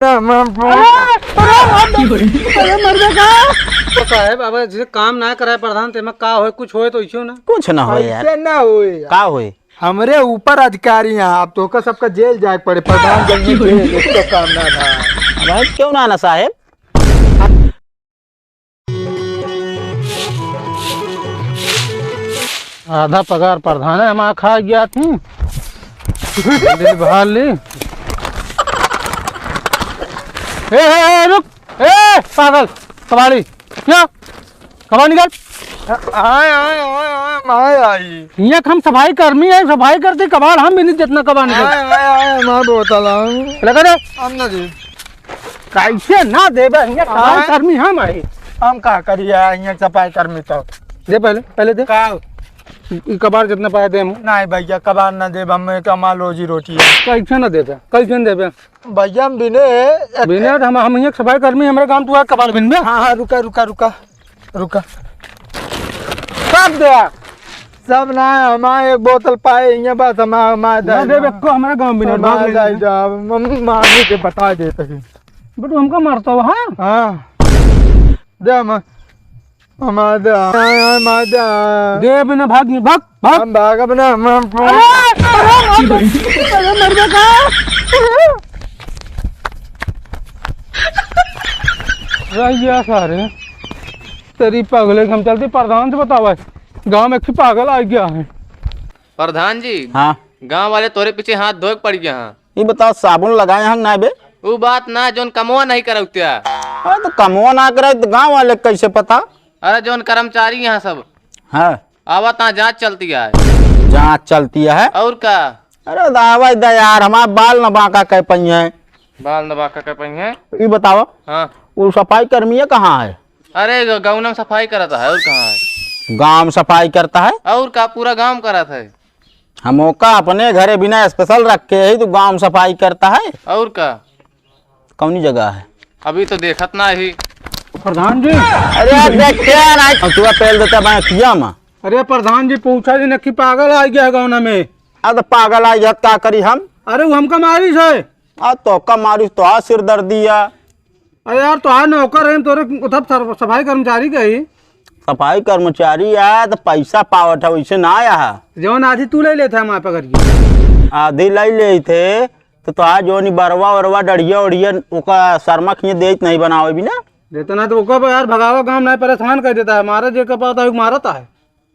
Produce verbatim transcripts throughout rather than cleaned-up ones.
अरे, अरे, अरे, मर गया का? तो साहेब, अब जैसे काम ना कराए प्रधान, तेमा का होए, कुछ होए तो इश्यू ना। कुछ ना होए यार। ऐसे ना होए यार। का होए? हमरे ऊपर अधिकारी हैं, आप तो का सबका जेल जाए पड़े, प्रधान जेल में जेल, एक तो काम ना था। भाई, क्यों ना, ना साहेब? आधा पगार प्रधान है, हमारा खा गया थी। जल्दी बाहर ली। ए, ए, ए, रुक। ए, पागल, कबाड़ी। क्या? कबाड़ निकाल। आए, आए, आए, आए, आए, आई। हियाँ के हम सफाई कर्मी है, सफाई करते कबाड़ हम भी नहीं, जितना कबाड़ निकाल। आए, आए, आए, मार बोतल, हम। लगा दे। हम ना जी। कैसे ना देबे? हियाँ काम आए। कर्मी हम आई। हम का करिए, हियाँ सफाई कर्मी तो। दे पहले, पहले दे। का? ई कबाड़ जितना पाए दे हम। नहीं भैया, कबाड़ ना देब, हम कमा रोजी रोटी है। कैसे ना देबे? कैसे ना देबे? भैया, हम बिने एक बिने हम, हम हियाँ सफाई कर्मी, हमरे काम तू आ कबाड़ बिनबे? हाँ, हाँ, रुका, रुका, रुका, रुका। सब दे। सब ना, हमारे एक बोतल पाए, हियाँ बस हमारे, हमारे ना दे। देबे, को हमरे गाँव बिना हमारे भाग ले। जाए जा, हम मामी के बता देते हैं। बेटू, हमका मारता हो, हाँ? हाँ। दे हम, हमारे दे, हमारे दे। दे बिना भाग नहीं, भाग, भाग। हम भागब ना, हम, हम अरे, अरे, अरे, अरे, मर गया का? रह गया सारे। तेरी पगले के हम चलते प्रधान से बतावा। गाँव में एक ठे पागल आ गया है। प्रधान जी, हाँ। गाँव वाले तोरे पीछे हाथ धोए के पड़ गया हाँ। ई बताओ, साबुन लगाए हैं ना बे? ऊ बात ना, जोन कमवा नहीं करौत्या। अरे तो कमवा ना करे तो गाँव वाले के कैसे पता? अरे जोन कर्मचारी यहाँ सब। हाँ। आवा ता जाँच चलती है। जाँच चलती है? और का? अरे दावा दे यार, हमार बाल न बांका कह पइहें। बाल न बांका कह पइहें? ई बतावा। हाँ। ऊ सफाई कर्मी कहाँ है? अरे ग-, गौना में सफाई करता है, और कहाँ है? गाँव में सफाई करता है? और का, पूरा गाँव में करत है। हम ओका अपने घरे बिना special रखे ही, तू गाँव में सफाई करता है? और का? कौनी जगह है? अभी तो देखत ना ही। प्रधान जी। अरे यार, देख के यार, आज हथुआ पेल देता मैं अखिया में। अरे प्रधान जी, पूछा जी नक्की पागल आ गया है गौना में। अब तो पागल आ गया, का करी हम? अरे वो हमका मारिस है। आ तो का मारिस तो आ सिरदर्दी आ। अरे यार, तोहार नौकर है, तोरे उधर सर-, सफाई कर्मचारी का ही। सफाई कर्मचारी आया तो पैसा पावत है, वैसे ना आया है। जौन आधी तू ले लेता है हमारे पकड़ के। आधी ले लेते तो तोहार जौन ई बरवा वरवा डढ़िया ओढ़िया ओका शर्मा खिए देत नहीं बनावे भी ना। देता ना तो ओका यार भगावा, गाँव नहीं परेशान कर देता है, मारे जे का पाता है मारता है।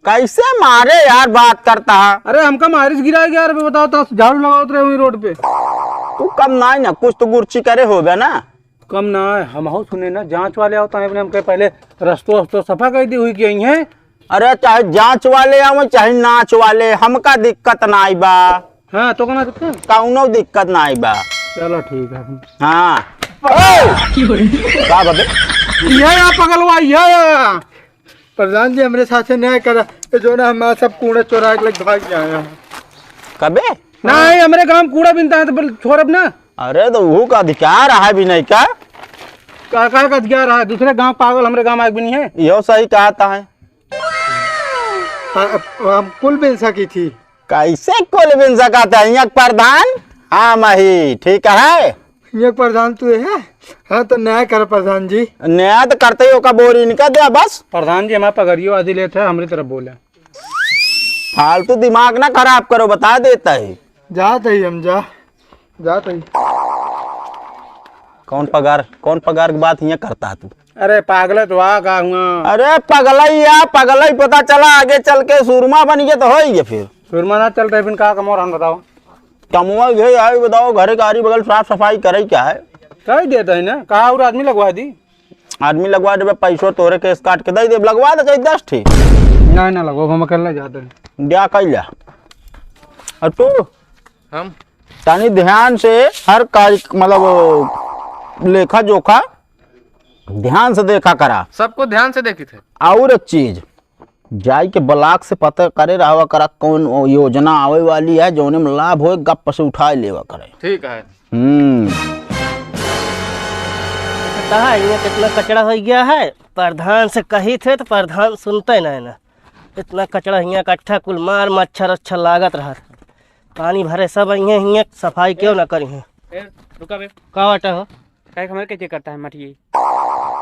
कैसे मारे यार, बात करता है। अरे हमका मारिस गिराए गया, अरे बताओ तो झाड़ू लगावत रहे हुई रोड पे। तू कम ना है ना, कुछ तो गुरची करे होबे ना। कम ना है, हम हो सुने ना, जांच वाले आवता है अपने, हमके पहले रस्तो वस्तो सफा कर दी हुई कि यहीं है। अरे चाहे जांच वाले आवे, चाहे नाच वाले, हमका दिक्कत ना आई बा। हाँ, तो कौनो दिक्कत? कौनो दिक्कत ना आई बा। चलो ठीक है। हाँ। का बा बे? ये या पगलवा, ये या। प्रधान जी, हमरे साथे न्याय करा। ये जो ना हमारा सब कूड़ा चोरा के लग भाग गया है। कबे? नहीं, हमरे गांव कूड़ा बिनता है तो बोल, छोड़ब ना। अरे तो वो का अधिकार है भी नहीं का? का, का, का अधिकार है? दूसरे गांव पागल हमरे गांव आए भी नहीं है। यो सही कहता है। हाँ, अब हम कुल बिन सकी थी। कैसे कुल बिन सकत है? यहाँ प्रधान हम ही, ठीक है? यहाँ प्रधान तू है? हाँ, तो न्याय कर प्रधान जी। न्याय तो करते ही ओका बोरी इनका दे बस। प्रधान जी, हमारा पगड़ियो आदि लेत है, हमरी तरफ बोले। फालतू दिमाग ना खराब करो, बता देता है। जात है हम, जा, जात है। कौन पगार, कौन पगार की बात यहाँ करता है तू? अरे पागल है तो आ का हुआ? अरे पगलई या पगलई, पता चला आगे चल के सूरमा बन गए तो हो ही गए फिर। सूरमा ना चल रहे, फिर का कमो रहन बताओ। कमवा गए आई बताओ, घरे का आरी बगल साफ सफाई करे क्या है? कह देता है ना, कहा और आदमी लगवा दी। आदमी लगवा देबे, पैसो तोरे केस काट के दे देब, लगवा दे चाहे दस ठी। नहीं ना लगवा, हम अकेला जाते हैं। जा कह जा। और तू? हम? तनी ध्यान से हर कार्य, मतलब लेखा जोखा ध्यान से देखा करा। सबको ध्यान से देखी थे। और एक चीज, जाई के ब्लॉक से पता करे रहवा करा कौन योजना आवे वाली है, जौने में लाभ होए गप से उठाए लेवा करे। ठीक है। हम्म। पता है इहाँ कितना कचरा हो गया है, प्रधान से कही थे तो प्रधान सुनते नहीं ना। इतना कचरा हियाँ इकट्ठा कुल मार मच्छर अच्छर लागत रहत। पानी भरे सब इहाँ हियाँ सफाई क्यों ना करी हैं। ए, रुका बे। का बाटा हो? काहे कि हमरे कैसे करता है मटिया?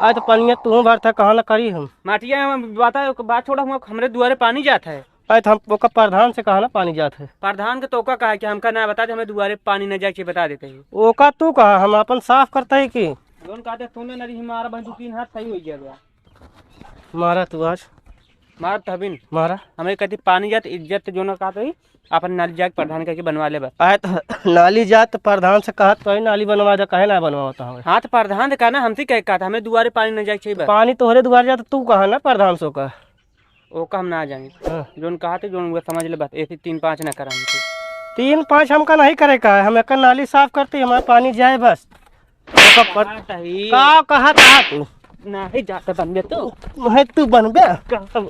अरे तो पनिया तू भरत है, कहाँ ना करी हम। मटिया, हम बता, बात छोड़ा, हम, हमरे दुआरे पानी जात है। अरे तो हम ओकर प्रधान से कहा ना पानी जात है। प्रधान के तो ओका कहा कि हमका ना बता दे, हमें दुआरे पानी न जाए के बता देते हैं। ओका तू कहा, हम अपन साफ करते ही कि। जौन कहते तूने नदी ही मारा बहन, दो तीन हाथ सही हो गया बा। मारा तू आज। मारा तहबिन। मारा। हमें कहती पानी जात इज्जत जो ना कहते ही, अपन नाली जाके प्रधान करके बनवा ले बा। आए तो नाली जात तो प्रधान से कहत तो ही नाली बनवा दे, कहे ना बनवावत हमें। हाँ तो प्रधान से कहना, हमसे कहे कहता, हमें दुआरे पानी न जाए के चाहिए बा। पानी तोहरे दुआरे जात, तू कहा ना प्रधान से ओका। ओका हम ना जानी। हाँ। जोन कहा थे, जोन वो समझ ले बात, ऐसे तीन पाँच ना करा हमसे। तीन पाँच हमका नहीं करे का है, हम एक नाली साफ करते, हमारा पानी जाए बस। ओका पर-, कहा सही। का कहा था तू? नहीं जाता बनबे तू। नहीं तू बनबे? कहाँ?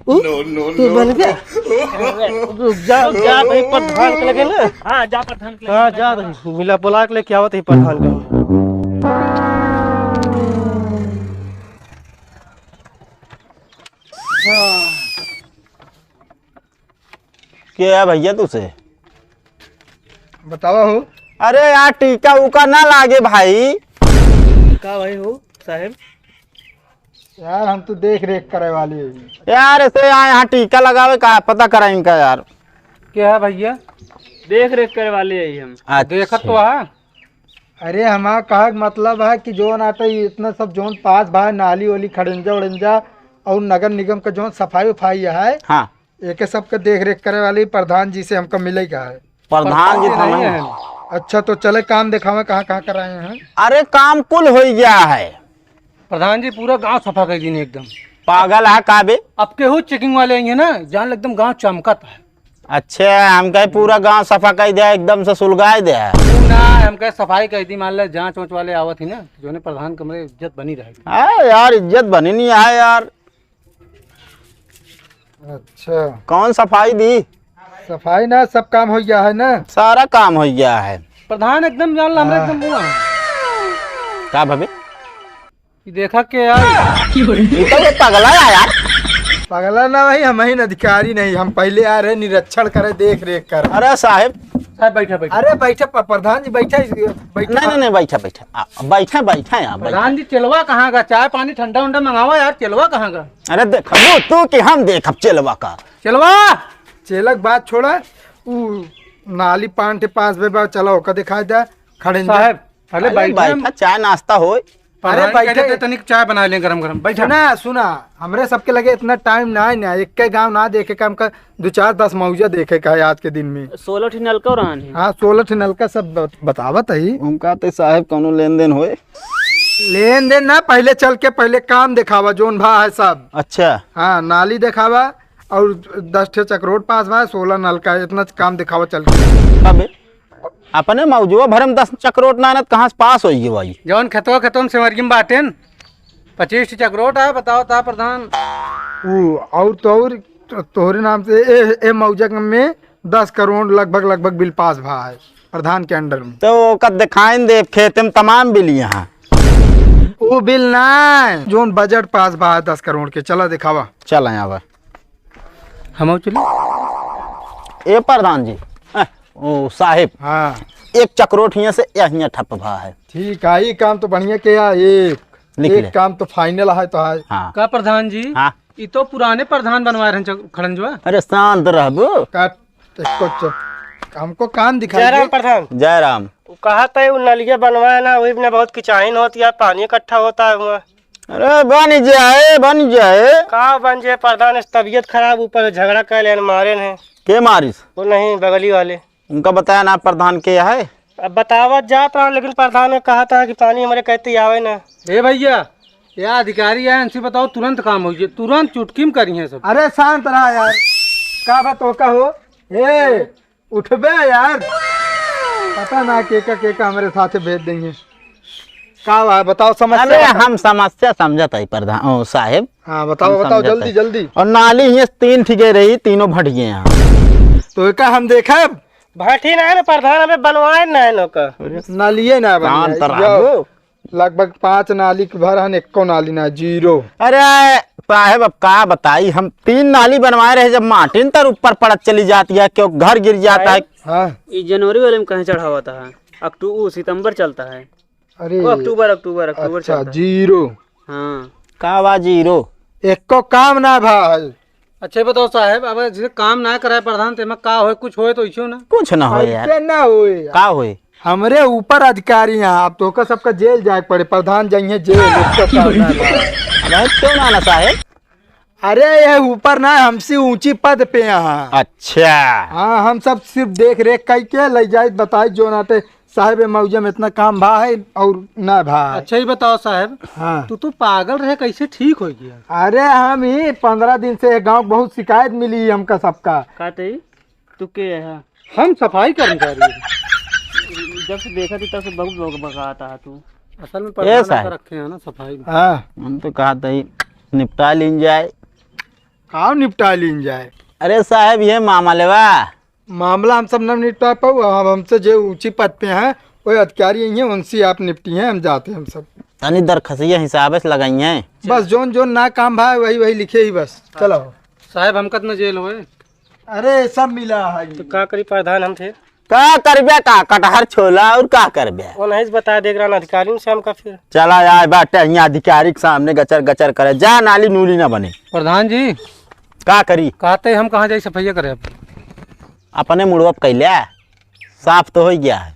उ? No, no, तू no, बनबे? No। रुक जा, जा भाई प्रधान के लगे ना। हाँ, जा प्रधान के लगे। हाँ, जा भाई, मिला बुला के लेके आवत ही प्रधान के। के है भैया तुसे? बतावा हो। अरे यार, टीका उका ना लागे भाई। का भाई हो साहेब? यार, हम तो देख रेख करे वाले हैं। यार, ऐसे यहाँ, यहाँ टीका लगावे का पता करा इनका यार। क्या है भैया? देख रेख करे वाले हैं हम। अच्छा। देखत तो है। अरे, हमार कहे के मतलब है कि जोन आटे इतना सब जोन पास बा, नाली वाली, खड़ंजा उड़ंजा और नगर निगम का जोन सफाई उफाई है, हाँ। एके सबके देख रेख करे वाले प्रधान जी से हमका मिले का है। प्रधान जी प्रधान तो नहीं नहीं है। है। अच्छा, तो चले काम दिखावे, कहाँ कहाँ कराए हैं? अरे, काम कुल हो गया है। प्रधान जी, पूरा गांव सफा कर दीन एकदम। पागल है का बे? अब केहू चेकिंग वाले आई है ना, जान ले एकदम गांव चमकत है। अच्छा, हम कहे पूरा गांव सफा कर दिया, एकदम से सुलगाए दिया। तू ना, हम कहे सफाई कर दी, मान ले जांच वांच वाले आवत ही ना, जोने प्रधान कमरे इज्जत बनी रहेगी। हाँ यार, इज्जत बनी नहीं है यार। अच्छा। कौन सफाई दी? सफाई ना, सब काम हो गया है ना? सारा काम हो गया है। प्रधान एकदम जान ला, हमरा हाँ। एकदम मुआ। का भाभी? ये देखा के यार। ये तो ये पगला है यार। पगला ना भाई, हम ही अधिकारी नहीं, हम पहले आ रहे निरीक्षण करे, देख रेख कर। अरे साहेब। साहेब बैठा, बैठा। अरे बैठा प-, प्रधान जी बैठा, बैठा। नहीं, नहीं, नहीं, बैठा, बैठा। आ, बैठा, बैठा यार, बैठा। प्रधान जी, चेलवा कहाँ का? चाय पानी ठंडा उंडा मंगावा यार, चेलवा कहाँ का? अरे देखबो तू कि हम देखब चेलवा का। चेलवा! चेलक बात छोड़ा, उ नाली पान के पास बे बा, चला ओका दिखाई दे, खड़े साहब, अरे अरे बैठे बैठा, हम। चाय नाश्ता होए। अरे प्रधान बैठे। कहते तनिक चाय बना लें गरम गरम, बैठा। सुना, सुना, हमरे सबके लगे इतना टाइम ना है ना, एक के गाँव ना देखे का, हमका दो चार दस मौजा देखे का है आज के दिन में। सोलह ठी नलका और आन है। हाँ, सोलह ठी नलका सब बत-, बतावत है। उनका ते साहब कौनो लेन देन होए? लेन देन ना, पहले चल के पहले काम दिखावा, जोन भा है सब। अच्छा। हाँ, नाली दिखावा और दस ठे चकरोट पास बा, सोलह नलका, इतना काम दिखावा चल के। अबे, अपने मौजुआ भरम दस चकरोट ना, ना, कहाँ से पास होई भाई? जौन खेतवा खेतवा में सेमरियम बाटेन, पच्चीस ठी चकरोट है, बताओ ता प्रधान। ऊ, और तो और, तो-, तोहरे नाम से ए, ए मौजा में दस करोड़ लगभग, लगभग बिल पास भा है प्रधान के under में। तो ओका दिखाइन दे, खेते में तमाम बिल यहाँ। वो बिल ना, जोन बजट पास बा दस करोड़ के, चला दिखावा। चल यहाँ बा। हम चली। ए प्रधान जी, अ, ओ साहेब, हाँ। एक चकरोट हियाँ से या हियाँ ठप भा है। ठीक है, ये काम तो बढ़िया किया, एक, लिख एक ले। काम तो final है तो है। हाँ। का प्रधान जी? हाँ। ई तो पुराने प्रधान बनवाए रहन च-, खड़ंजवा। अरे शांत रहबो। का, एको च-, हमको काम दिखा जय राम दे। प्रधान। जय राम। वो कहा था वो नलिया बनवाए ना, वही बिना बहुत किचाइन होती है, पानी इकट्ठा होता है वहाँ। अरे बन जाए, बन जाए। का बन जाए प्रधान, इस तबीयत खराब, ऊपर झगड़ा कर लेन, मारे हैं। के मारिस? वो नहीं, बगली वाले। उनका बताया ना प्रधान के है? अब बतावत जात रहा, लेकिन प्रधान ने कहा था कि पानी हमारे कहते ही आवे ना। ए भैया, या अधिकारी है, इनसे बताओ, तुरंत काम हो जाए, तुरंत चुटकी में करिए सब। अरे शांत रहा यार, का बात हो, का हो? ए, उठबे यार, पता ना केका केका हमरे साथे भेज देंगे। का बा, बताओ समस्या अरे बताओ। हम समस्या समझत है प्रधान, ओ साहेब। हाँ बताओ, हम बताओ समझत जल्दी है। जल्दी। और नाली हियाँ तीन ठिके रही, तीनों भटिए यहाँ। तो एका हम देखब। भटी ना है ना प्रधान, हमें बनवाए ना है नौका। नालिए ना बन शांत रहा। लगभग पाँच नाली के भर हन, एको नाली ना, zero। अरे साहेब, अब का बताई, हम तीन नाली बनवाए रहे, जब माटिन तर ऊपर पड़त चली जाती है, क्यों घर गिर जाता है। हाँ। ई जनवरी वाले में कहीं चढ़ावा था, अक्टूबर, सितंबर चलता है। अरे, वो अक्टूबर, अक्टूबर, अक्टूबर अच्छा, चलता है। जीरो। हाँ। का बा जीरो? एको काम ना भाई। अच्छा, ये बताओ साहेब, अब जैसे काम ना कराए प्रधान, तो एमा का होए, कुछ होए तो इशू ना? कुछ ना होए यार। ऐसे ना होए यार। का होए? हमरे ऊपर अधिकारी हैं, अब तोहका सबका जेल जाए के पड़े, प्रधान जाइए जेल, उसका काम ना भाई। अबे क्यों ना, ना साहेब? अरे, ये ऊपर ना, हमसे ऊंची पद पे यहाँ। अच्छा। हाँ, हम सब सिर्फ देख रेख कई के ले जाए, बताए जो नाटे साहेब, ए मौजा में इतना काम भा है और ना भा है। अच्छा, ये बताओ साहेब, हाँ। तू तो पागल रहे, कैसे ठीक हो गया? अरे, हम ही पंद्रह दिन से ये गाँव बहुत शिकायत मिली हमका सबका। का ते? तू के है? हम सफाई कर्मचारी हैं। जब से देखा थी, तब से बहुत बक-, बकाता है तू। असल में ए प्रधान साहब। आकर रखे हैं ना सफाई में। हाँ। हम तो कहा था ही निपटा लीन जाए। का निपटा लीन जाए? अरे साहब, ये मामला बा। मामला हम सब न निपटा पाऊ, अब हमसे जे ऊंची पद पे हैं, वो अधिकारी यही हैं, उनसे आप निपटी हैं, हम जाते हैं हम सब। तनी दरखसिया हिसाब से लगाई हैं। बस जोन जोन ना काम भा, वही वही लिखे ही बस। चलो। साहब, हमका तो न जेल होए। अरे, सब मिला है। तो का करी प्रधान हम थे? का करबे का? कटहर छोला और का करबे? वो नहीं बता दे रहा अधिकारी से हमका फिर। चला आए बाटे यहाँ अधिकारी के सामने गचर गचर करे, जा नाली नूली ना बने। प्रधान जी। का करी? कहते हम कहाँ जाई सफाइया करे अब? अपने मुड़वा पे कैले, साफ तो हो गया है।